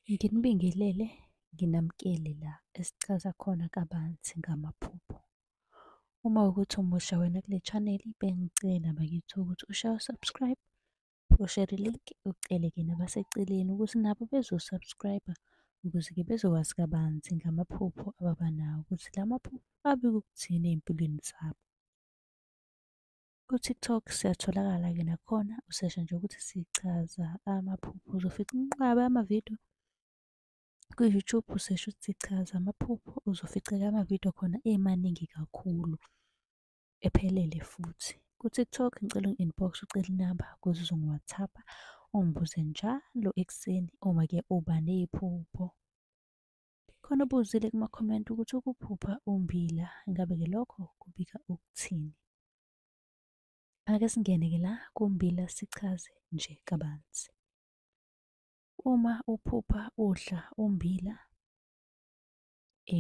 Nginibingelele, nginamukele la esichaza khona kabanzi ngamaphupho. Uma kuwukuthi umusha wena kule chaneli, bengicela bakithi ukuthi ushaye u-subscribe, ushere i-link, ucele-ke nabaseceleni ukuthi nabo bezo-subscribe-a ukuze-ke bezokwazi kabanzi ngamaphupho ababanawo, ukuthi la maphupho abika ukuthini ey'mpilweni zabo. Ku-TikTok siyatholakala-ke nakhona, usesha nje ukuthi sichaza amaphupho, uzofica inqwaba yamavidiyo. Ku-YouTube usesha ukuthi sichaza amaphupho, uzofica-ke amavidiyo khona emaningi kakhulu, ephelele futhi. Ku-TikTok ngicela ungi-inbox ucele inamba ukuze uzongi-WhatsApp-a, ungibuze njalo ekuseni uma-ke uba nephupho. Khona obuzile kuma-comment ukuthi ukuphupha ummbila, ingabe-ke lokho kubika ukuthini? Ake singene-ke la kummbila sichaze nje kabanzi. Uma uphupha udla ummbila,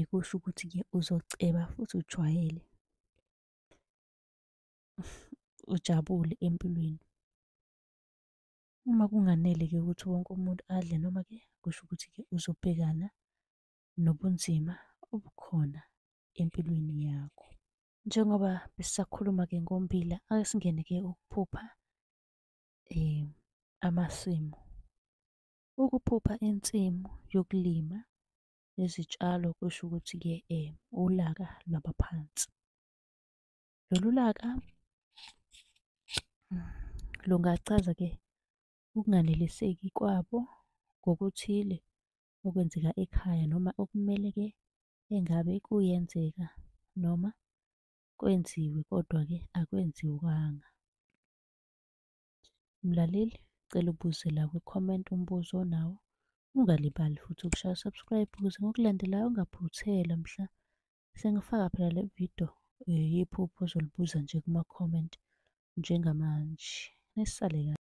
kusho ukuthi-ke uzoceba futhi ujwayele, ujabule empilweni. Uma kunganele-ke ukuthi wonke umuntu adle noma-ke kusho ukuthi-ke uzobhekana nobunzima obukhona empilweni yakho. Njengoba besisakhuluma-ke ngommbila, ake singene-ke ukuphupha amasimu. Ukuphupha insimu yokulima nezitshalo kusho ukuthi-ke ulaka lwabaphansi. Lolu laka lungachaza-ke ukunganeliseki kwabo ngokuthile okwenzeka ekhaya noma okumele-ke engabe kuyenzeka noma kwenziwe kodwa-ke akwenziwanga. Mlaleli, ngicela ubuze la kwi-comment umbuzo onawo. Ungalibali futhi ukushaya u-subscribe ukuze ngokulandelayo ungaphuthelwa mhla sengifaka phela le video yephupho ozolibuza nje kuma-comment njengamanje. Nisale kahle.